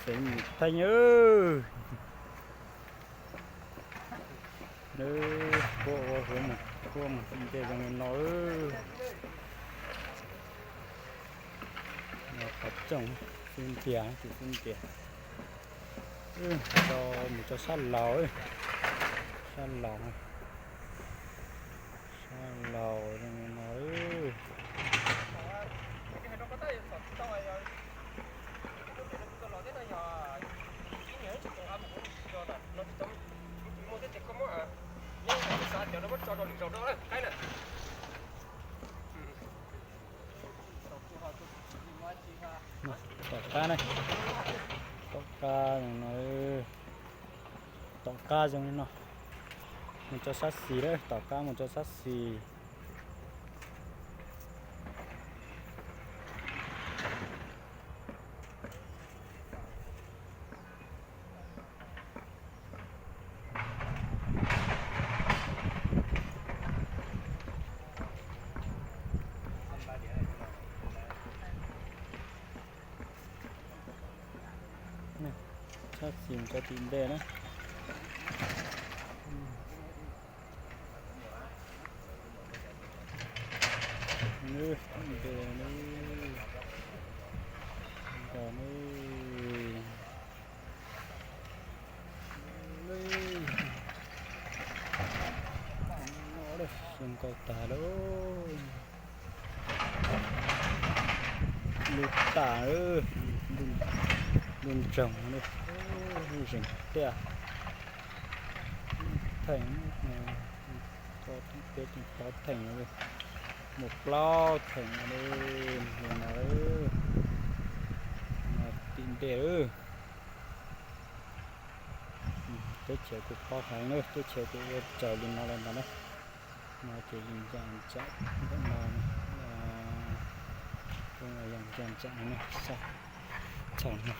Xeev Mus Theej, puab ua huv mus, puab mus ntej zoo li no. Qhov rooj xub ntiag, tus xub ntiag, mus rau sab laug, sab laug, sab laug zoo li no. Tom qab na, tom qab zoo no, tom qab zoo li no, mus rau sab xis lawm, tom qab mus rau sab xis. Sab xis rau tim ntej na. Tim ntej, tim ntej, zoo nkauj tag lawm. Lub tag, lub ntsoog, lub zeeg tiaj, theem, peb tug plaub theem, mus plaub theem li no, tim ntej. Teb chaws kuj paub heev na, teb chaws kuj ua raws li no lawm ntag na. No ces yeej ncaj ntsam, no yeej ncaj ntsam na, thaum no.